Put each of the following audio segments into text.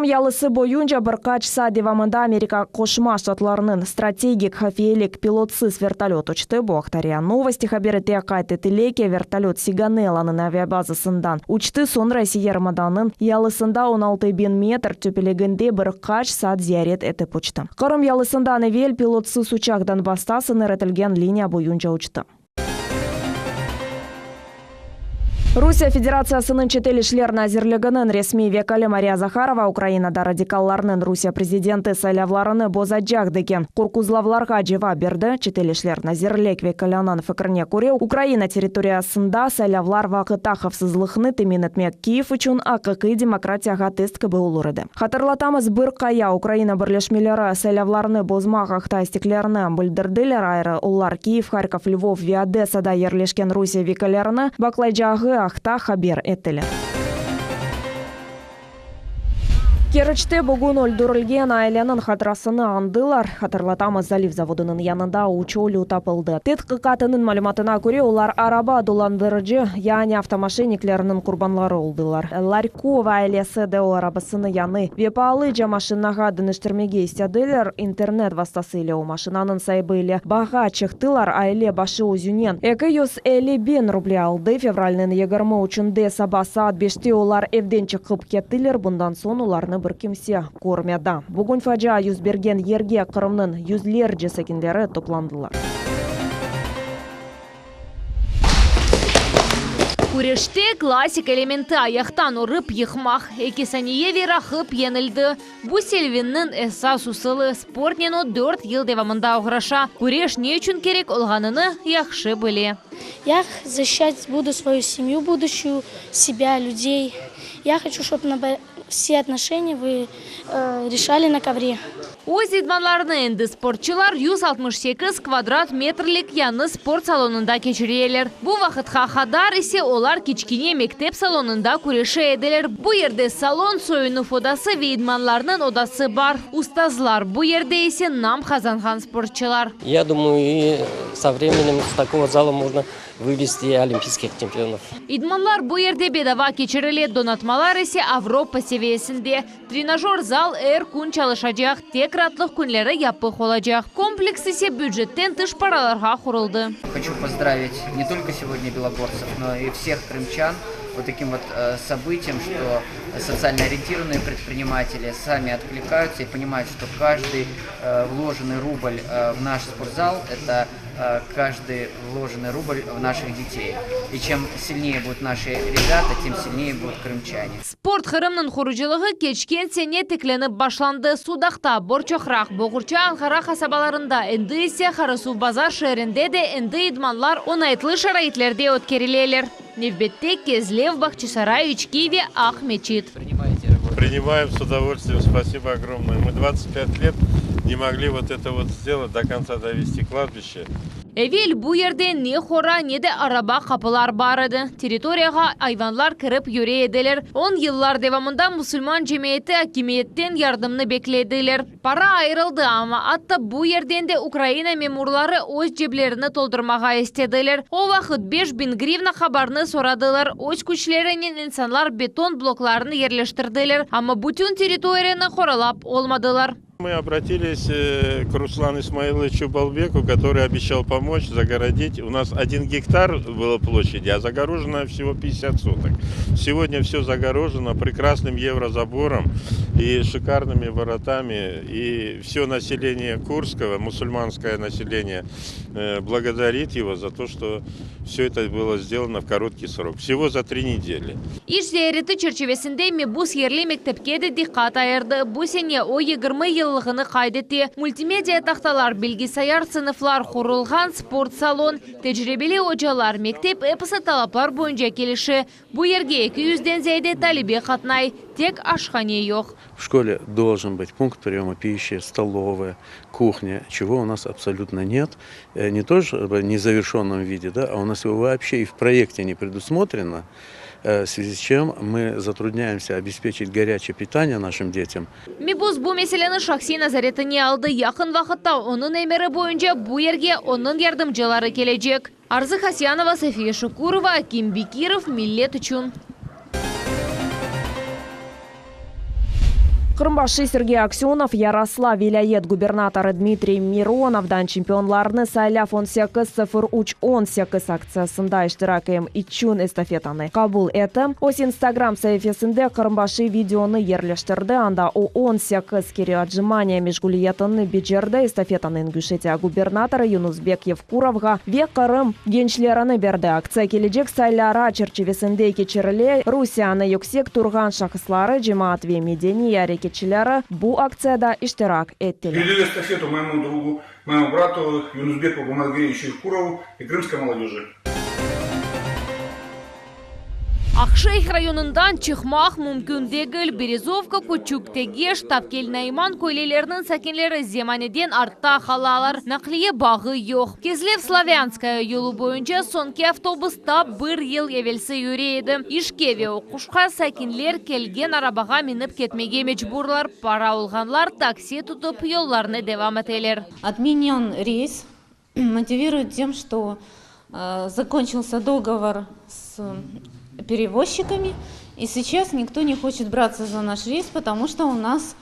yalısı boyunca bir qaç saat devamında Amerika Qoşma Ştatlarınıñ strategik hafiyelik pilotsız vertolöt uçtı. Bu aqta RIA Novosti haber ete. Qayd etile ki, vertolöt Sigonellanıñ aviabazasından uçtı, soñra ise yarımadanıñ yalısında 16 biñ metr töpeliginde bir qaç saat ziyaret etip uçtı. Qırım yalısından evel pilotsız uçaq Donbassta sıñır etilgen liniya boyunca uçtı. Rusiye Federatsiyasınıñ çetel işler nazirliginiñ resmiy vekili Mariya Zaharova Ukrainada radikallarnıñ Rusiye prezidenti saylavlarını bozacaq degen qorquzlavlarğa cevap berdi. Çetel işler nazirlik vekiliniñ fikrine köre, Ukraina territoriyasında saylavlar vaqıtta havfsızlıqnı temin etmek Kiyev içün aqiqiy demokratiyağa test kibi olur edi. Hatırlatamız, bir qaya Ukraina birleşmeleri saylavlarnı bozmaq aqta isteklerini bildirdiler, ayrı olar Kiyev, Harkov, Lvov ve Odessada yerleşken Rusiye vekillerini baqlaycağı aqta haber ettiler. Keriçte bugün öldürilgen aileniñ hatırasını añdılar. Hatırlatamız, Zaliv zavodınıñ yanında üç ölü tapıldı. Tedqiqatınıñ malümatına köre, olar araba dolandırıcı, yani avtomoşenniklerniñ qurbanları oldılar. Larkova ailesi de o arabasını yañı ve paalıca maşinağa deñiştirmege istediler. İnternet vastası ile o maşinanıñ saibi ile bağğa çıqtılar, aile başı özünen 250 biñ ruble aldı. Fevralniñ 23-nde saba saat beşte olar evden çıqıp kettiler, bundan soñ olarnı bir kimse körmedi. Bugün facia yüz bergen yerge Qırımnıñ yüzlerce sakinleri toplandılar. Küreşte klassik elementi, ayaqtan urıp yıqmaq. Eki saniye ve raqip yeñildi. Bu Selvinniñ esas usulı. Sportnen o dört yıl devamında oğraşa. Küreş ne içün kerek olğanını yahşı bile. Ya защищать буду свою семью будущую, себя, людей. Я хочу, чтобы все отношения вы решали на ковре. Öz idmanlarını endi sportçılar 168 kvadrat metrlik yañı sport salonında keçireler. Bu vaqıtqa qadar ise olar kiçkene mektep salonında küreşe ediler. Bu yerde salon, soyunuv odası ve idmanlarnıñ odası bar. Ustazlar, bu yerde ise nam qazanğan sportçılar. Ya думаю, и со временем с такого зала можно вывести олимпийских чемпионов. İdmanlar bu yerde bedava keçirile, donatmalar ise Avropa seviyesinde. Trenajör zal er kün çalışacaq, tek raatlıq künleri yapıq olacaq. Kompleks ise bücetten tış paralarğa quruldı. Хочу поздравить не только сегодня белогорцев, но и всех крымчан вот таким вот событием, что социально ориентированные предприниматели сами откликаются и понимают, что каждый вложенный рубль в наш спортзал – это каждый вложенный рубль в наших детей. И чем сильнее будут наши ребята, тем сильнее будут крымчане. Sport Qırımnıñ qurucılığı keçken sene tiklenip başlandı. Sudaqta, Borçoqraq, Boğurça, Anqara qasabalarında, endi ise Qarasuvbazar şeerinde de endi idmanlar oñaytlı şaraitlerde ötkerileler. Nevbette Kezlev, Bağçasaray, İçki ve Aqmeçit. Принимаем с удовольствием, спасибо огромное. Мы 25 лет не могли вот это вот сделать, до конца довести кладбище. Evel bu yerde ne qora, ne de araba qapılar bar edi. Territoriyağa ayvanlar kirip yüre ediler. On yıllar devamında musulman cemiyeti akimiyetten yardımnı beklediler. Para ayırıldı, amma atta bu yerden de Ukraina memurları öz ceblerini toldurmağa istediler. O vaqıt 5000 grivna qabarnı soradılar. Öz küçlerinen insanlar beton bloklarını yerleştirdiler, amma bütün territoriyanı qoralap olmadılar. Мы обратились к Руслану Исмаиловичу Балбеку, который обещал помочь загородить. У нас один гектар было площади, а загорожено всего 50 соток. Сегодня все загорожено прекрасным еврозабором и шикарными воротами. И все население Курского, мусульманское население, благодарит его за то, что все это было сделано в короткий срок. Всего за три недели. İş ziyareti çerçivesinde mebus yerli mektepke de diqqat ayırdı. Bu sene o 20 yıllığını qayd etti. Multimedia tahtalar, bilgisayar sınıflar, qurulğan sport salon, tecribeli ocalar, mektep episi talaplar boyunca kelişe. Bu yerge 200-den ziyade talebe qatnay. Tek aşhane yoq. В школе должен быть пункт приема пищи, столовая, кухня, чего у нас абсолютно нет. Не то что в незавершенном виде, да, а у нас его вообще и в проекте не предусмотрено, в связи с чем мы затрудняемся обеспечить горячее питание нашим детям. Mebus bu meseleni şahsiy nazaretine aldı. Yaqın vaqıtta onıñ emiri boyunca bu yerge onıñ yardımcıları kelecek. Arzı Hasyanova, София Шукурова, Аким Бекиров, Millet içün. Qırım başı Sergey Aksönov Yaroslav vilâyet gubernatorı Dmitriy Mironovdan Çempionlarnı saylav 18 03 18 aktsiyasında iştirak içün estafetanı qabul etti. Öz Instagram saifesinde Qırım başı videonı yerleştirdi, anda o 18 kere otjimaniya meşğuliyetini becerdi, estafetanı İnguşetiya gubernatorı Yunusbek Yevkurovğa ve Qırım gençlerine berdi. Aktsiya kelecek saylara çerçivesinde keçirile, Rusiyeniñ yüksek turğan şahısları, cemaat ve medeniy areketçileri bu aktsiyada iştirak ettiler. Передаю эстафету моему другу, моему брату Юнусбеку Гумаргиреевичу Евкурову и крымской молодежи. Aqşeyh rayonından çıqmaq mümkün degil. Berezovka, Küçük Tegeş, Tapkel Nayman köyleriniñ sakinleri zemaneden artta qalalar. Naqliye bağı yoq. Kezlev Slavânskoye yolu boyunca soñki avtobus tap bir yıl evelsi yüre edi. İşke ve oquşqa sakinler kelgen arabağa minip ketmege mecburlar. Para olğanlar taksi tutıp yollarını devam eteler. Отменен рейс, мотивирует тем, что закончился договор с перевозчиками, и сейчас никто не хочет браться за наш рейс, потому что у нас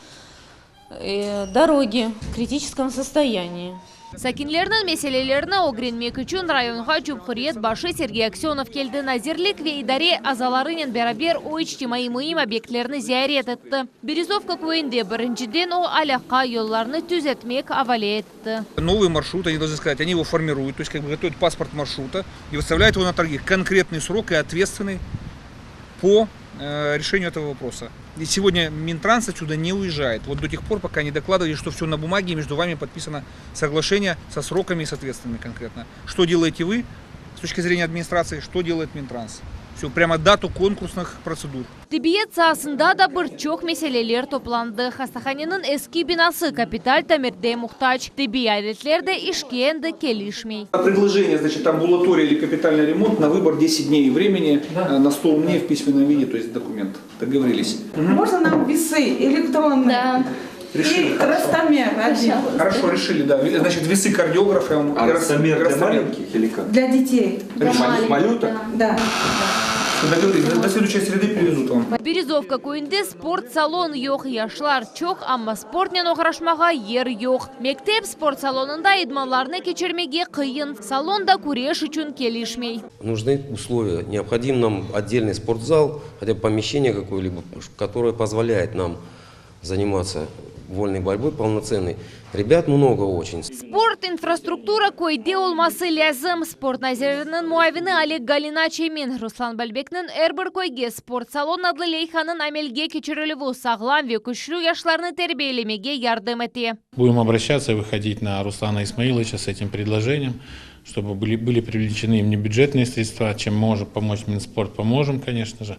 дороги в критическом состоянии. Sakinlerniñ meselelerini ögrenmek içün rayonğa cumhuriyet başı Sergey Aksönov keldi. Nazirlik ve idare azalarınen beraber o içtimaiy müim obyektlerni ziyaret etti. Berezovka köyünde birinciden o alâqa yollarını tüzetmek avale etti. Новый маршрут, они должны сказать, они его формируют, то есть как бы готовят паспорт маршрута и выставляют его на торги. Конкретный срок и ответственный по решению этого вопроса. И сегодня Минтранс отсюда не уезжает. Вот до тех пор, пока не докладывали, что все на бумаге, и между вами подписано соглашение со сроками и с ответственными конкретно. Что делаете вы с точки зрения администрации, что делает Минтранс? Все, прямо дату конкурсных процедур. Tibbiyet saasında da bir çoq meseleler toplandı. Hastahaneniñ eski binası kapital tamirge muhtac. Tibbiy aletler de işke endi kelişmey. Предложение, значит, амбулатория или капитальный ремонт на выбор 10 дней времени на стол мне в письменном виде, то есть документ. Договорились. Можно нам весы электронные? Да. Решили. И ростомер один. Хорошо, решили, да. Значит, весы кардиограф и А ростомер для ростомер. маленьких или как? Для детей. Для маленьких, Малюток? да. Да. Договорились. До, до следующей среды привезут вам. Berezovka köyünde sport salon yoq, yaşlar çoq, amma sportnen oğraşmağa yer yoq. Mektep sport salonında idmanlarnı keçirmege qıyın. Salon da küreş içün kelişmey. Нужны условия. Необходим нам отдельный спортзал, хотя бы помещение какое-либо, которое позволяет нам заниматься вольной борьбой полноценной. Ребят много очень. Sport infrastruktura köyde olması lâzim. Sport naziriniñ muavini Oleg Galinaç emin. Ruslan Balbekniñ Er bir köyge sport salon adlı leyhanıñ amelge keçirilüvi sağlam ve küçlü yaşlarnı terbiyelemege yardım ete. Будем обращаться и выходить на Руслана Исмаиловича с этим предложением, чтобы были, были привлечены им бюджетные средства, чем может помочь Минспорт, поможем, конечно же.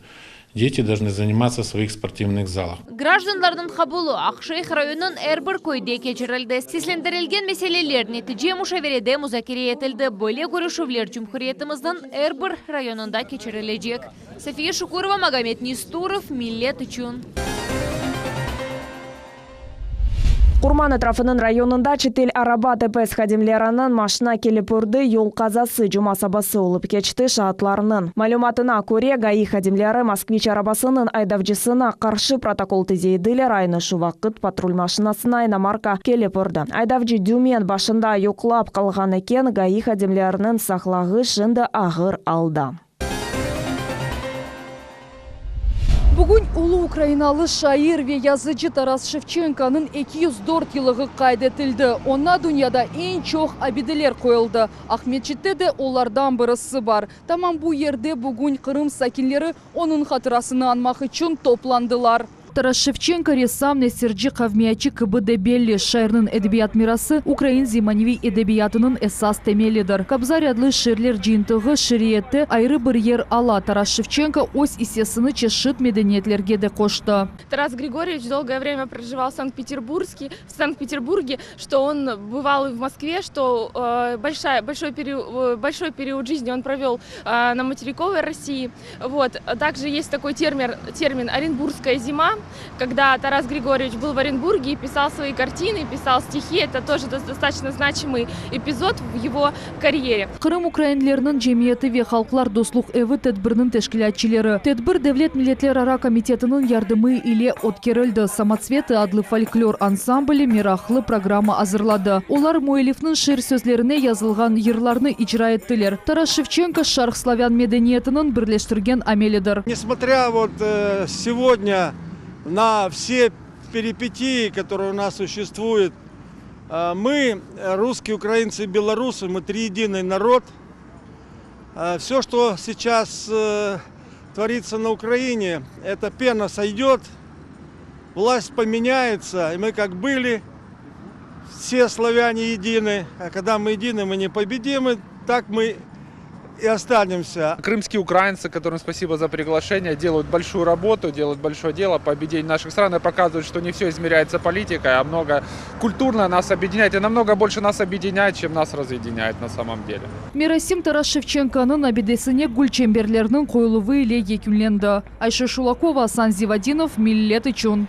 Дети должны заниматься в своих спортивных залах. Grajdanlarnıñ qabulı Aqşeyh rayonınıñ er bir köyde keçirildi. Seslendirilgen meseleler netice muşaverede muzakere etildi. Böyle körüşüvler cumhuriyetimizniñ er bir rayonında keçirilecek. Safiye Şukurova, Magomed Nisturov, Millet içün. Qurman etrafınıñ rayonında çetel araba DPS hadimleriniñ maşina kelip urdı yol qazası cuma sabası olıp keçti şaatlarnıñ. Malümatına köre GAİ hadimleri Moskviç arabasınıñ aydavcısına qarşı protokol tizediler aynı şu vaqıt patrul maşinasına inomarka kelip urdı. Aydavcı dümen başında yuqlap qalğan eken GAİ hadimleriniñ sağlığı şimdi ağır alda. Bugün ulu ukrainalı şair ve yazıcı Taras Şevçenkonıñ 204 yıllığı qayd etildi. Oña dünyada eñ çoq abideler qoyuldı. Aqmescitte de olardan birisi bar. Tamam bu yerde bugün Qırım sakinleri onıñ hatırasını añmaq içün toplandılar. Taras Şevçenko ressam, nesirci, qavmiyatçı kibi de belli. Şairniñ edebiyat mirası ukrain zemaneviy edebiyatınıñ esas temelidir. Kobzar adlı şiirler cıyıntığı şiiriyette ayrı bir yer ala. Taras Şevçenko öz issesini çeşit medeniyetlerge de qoştı. Тарас Григорьевич долгое время проживал в Санкт-Петербурге, в Санкт-Петербурге, что он бывал и в Москве, что большая, большой, период, большой период жизни он провел на материковой России. Вот. Также есть такой термин, термин «Оренбургская зима». Когда Тарас Григорьевич был в Оренбурге и писал свои картины, писал стихи, это тоже достаточно значимый эпизод в его карьере. Qırım ukrainleriniñ cemiyeti ve Halqlar dostluq evi tedbirniñ teşkilâtçıları. Tedbir Devlet milletlerara komitetiniñ yardımı ile ötkerildi. Samotsvetı adlı folklor ansambli meraqlı programma azırladı. Olar müellifniñ şiir sözlerine yazılğan yırlarnı icra ettiler. Taras Şevçenko şarq slavân medeniyetiniñ birleştirgen amelidir. Несмотря вот сегодня на все перипетии, которые у нас существуют, мы, русские, украинцы и белорусы, мы триединый народ. Все, что сейчас творится на Украине, эта пена сойдет, власть поменяется, и мы как были, все славяне едины, а когда мы едины, мы непобедимы, так мы и останемся. Крымские украинцы, которым спасибо за приглашение, делают большую работу, делают большое дело по объединению наших стран и показывают, что не все измеряется политикой, а много культурно нас объединяет и намного больше нас объединяет, чем нас разъединяет на самом деле. Merasim Taras Şevçenkonıñ abidesine gülçemberlerniñ qoyuluvı ile yekünlendi. Ayşe Şulakova, Asan Zivadinov, Millet içün.